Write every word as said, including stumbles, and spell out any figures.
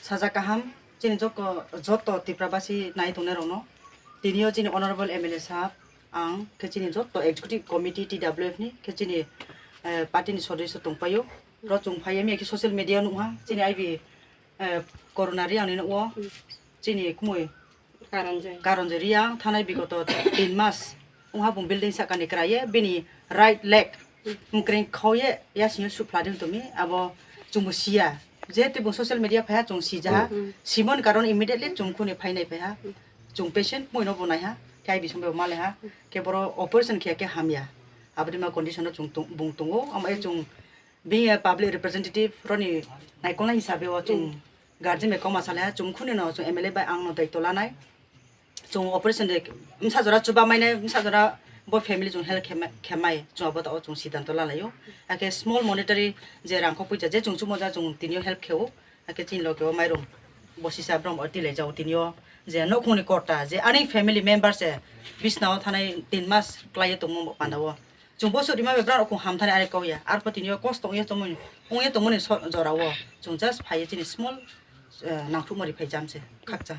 Sajak kaham, chini joko-, joto Tiprabasi nai tongnairokno. Tinio chini Honorable M L A sahab, ang khe chini joto Executive Committee T W F ni, khe chini, eh, party ni sodosyo tongpaio. Ro chwng phaiya miya khe social media nukha, chini I B, eh, Corona Reang ni nukwo, chini kumui Karanjai. Karanjai Reang thanai bigoto tin mas wngha bung building sakani kwraiye, bini right leg mungkreng khauye yasingyo suphlading tumi, abo chwngbo siya. Jehetu bung social media phaiha chwng sijaha, simoni karon immediately chwng khuni phainai phaiha. Chwng patient muino bo naiha, khe I B songbo malaiha, khe boro operation khiya khe hamya. Aboni ma condition no chwng tong-, bung tongo, amo e chwng Being a public representative roni naikolna hisabe o chwng guardian bai kokma salaiha, chwng khunino chwng M L A bai angno daitw lanai. Chwng operation de msa jora chuba mainai, msa jora bo family chwng help khema-, khemai, chwng abo tao chwng siddhanto lalaio. Hakhe small monetary je rangkho puisa je chwng chumo ja chwng tinio help kheo. Hakhe chini loge o mairum bosisa brom o tilaijao tinio je nokhungni kota je ani family member se bisnao thanai tin mas kwlaiyo tongmo pandao. Chwng boso rima bai borok rok hamthani ari kok ya. Arpho tini o kosto wngya tongmani, wngya tongmani so-, jora o. Chwng just phaiya chini small, eh, nangthukma ri phai jam se khakcha.